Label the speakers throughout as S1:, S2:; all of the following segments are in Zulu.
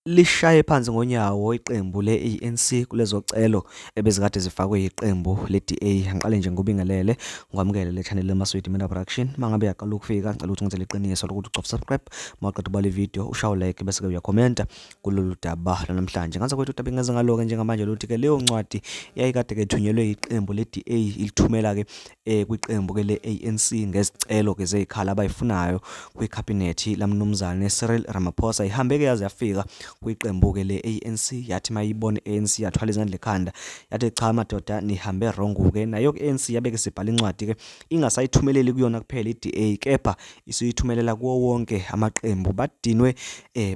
S1: Lishaye phansi ngonyawo iqembu le-ANC kulezocelo ebezikade zifakwe yiqembu le-DA. Ngiqale nje ngikubingelele, ngikwamukele le channel yeMaswidi Media Production. Uma ngabe uyaqala ukufika, ngicela ukuthi ungenzele iqiniso lokuthi ucofe subscribe, uma uqeda ubala ividiyo ushaye like bese-ke uyakhomenta kulolu daba lwanamhlanje. Ngaze kwethu udaba engeze ngalo-ke njengamanje luthi-ke leyo ncwadi yayikade-ke ithunyelwe yiqembu le-DA ilithumela-ke kwiqembu-ke le-ANC ngezicelo-ke zey'khala abayifunayo kwikhabhinethi laMnumzane Cyril Ramaphosa. Ihambe-ke yaze yafika kwiqembu-ke le-ANC, yathi mayibona i-ANC yathwala izandla ekhanda, yathi cha madoda nihambe wrong-ke. Nayo-ke i-ANC yabe-ke sibhala incwadi-ke ingasayithumeleli kuyona kuphela i-DA kepha isiyithumelela kuwo wonke amaqembu. Badinwe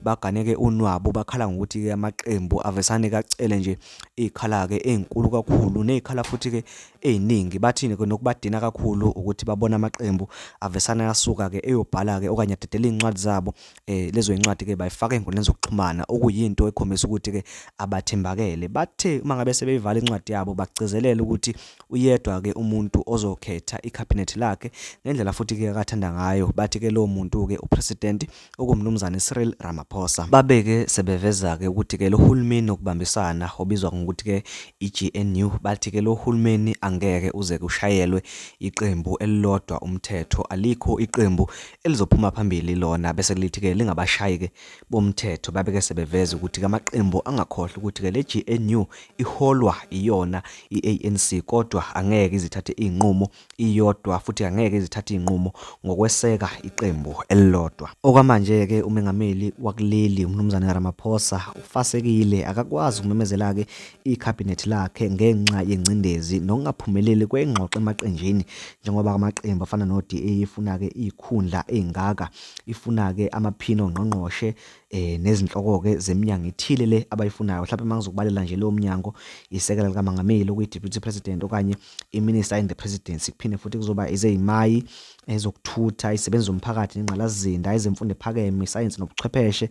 S1: baganeke unwabu, bakhala ngokuthi-ke amaqembu avesane kacele nje iy'khala-ke ey'nkulu kakhulu ney'khala futhi-ke ey'ningi. Bathini ke nokubadina kakhulu ukuthi babona amaqembu avesane asuka-ke eyobhala-ke okanye adedela iy'ncwadi zabo lezo y'ncwadi-ke bayifaka ey'nkundleni zokuxhumana okuyinto ekhombisa ukuthi-ke abathembakele. Bathe uma ngabe sebeyivala incwadi yabo bagcizelela ukuthi uyedwa-ke umuntu ozokhetha ikhabhinethi lakhe ngendlela futhi-ke akathanda ngayo. Bathi-ke lowo muntu-ke uPresident okuwuMnumzane Cyril Ramaphosa. Babeke sebeveza-ke ukuthi-ke lo hulumeni wokubambisana obizwa ngokuthi-ke i-GNU, bathi-ke lo hulumeni angeke uze kushayelwe iqembu elilodwa umthetho, alikho iqembu elizophuma phambili lona bese lithi-ke lingabashayi-ke bomthetho. Babeke sebeveza ukuthi-ke amaqembu angakhohlwa ukuthi-ke le GNU iholwa iyona i-ANC kodwa angeke izithathe iy'nqumo iyodwa futhi angeke izithathe iy'nqumo ngokweseka iqembu elilodwa. Okwamanje-ke uMengameli wakuleli uMnumzane Ramaphosa ufasekile akakwazi ukumemezela-ke ikhabhinethi lakhe ngenxa yengcindezi nokungaphumeleli kwengxoxo emaqenjini njengoba amaqembu afana no-DA ifuna-ke iy'khundla ey'ngaka, ifuna-ke amaphini ongqongqoshe nezinhloko-ke zeminyango ethile le abayifunayo. Mhlawumbe uma ngizokubalela nje leyo mnyango isekela likaMangameli okuyi-Deputy President okanye i-Minister in the Presidency, kuphinde futhi kuzoba ezey'mayi, ezokuthutha, izisebenzi zomphakathi nengqalasizinda, ezemfundo ephakeme, isayensi nobuchwepheshe,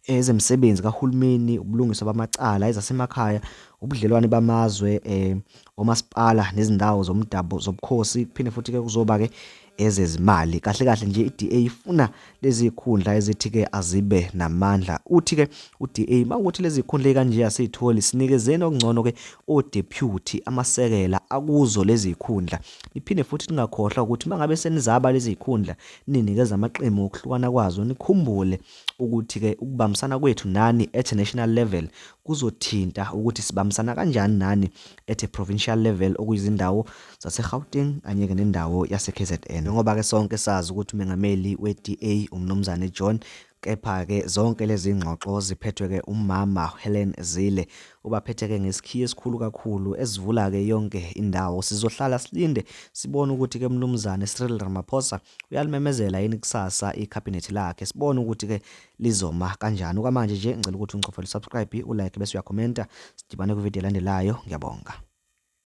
S1: ezemisebenzi kahulumeni, ubulungiswa bamacala, ezasemakhaya, ubudlelwane bamazwe, omasipala nezindawo zomdabu zobukhosi, kuphinde futhi-ke kuzoba-ke ezezimali. Kahle kahle nje i-DA ifuna lezi zikhundla ezithi-ke azibe namandla. Uthi-ke u-DA mawukuthi lezi zikhundla ey'kanje asiy'tholi, sinikezeni okungcono-ke o-deputy, amasekela akuzo lezi zikhundla. Niphinde futhi ningakhohlwa ukuthi uma ngabe senizaba lezi zikhundla ninikeza amaqembu ngokuhlukana kwazo, nikhumbule ukuthi-ke ukubambisana kwethu nani at national level kuzothinta ukuthi sibambisana kanjani nani at a provincial level okuyizindawo zaseGauteng kanye-ke nendawo yase-KZN. Njengoba-ke sonke sazi ukuthi umengameli we-DA uMnumzane John kepha-ke zonke lezi ngxoxo ziphethwe-ke umama Helen Zille ubaphethe-ke ngesikhiye esikhulu kakhulu esivula-ke yonke indawo. Sizohlala silinde sibone ukuthi-ke uMnumzane Cyril Ramaphosa uyalimemezela yini kusasa ikhabhinethi lakhe, sibone ukuthi-ke lizoma kanjani. Okwamanje nje ngicela ukuthi ungicofele usubscribe, ulike bese uyakhomenta. Sidibane kwividiyo elandelayo. Ngiyabonga.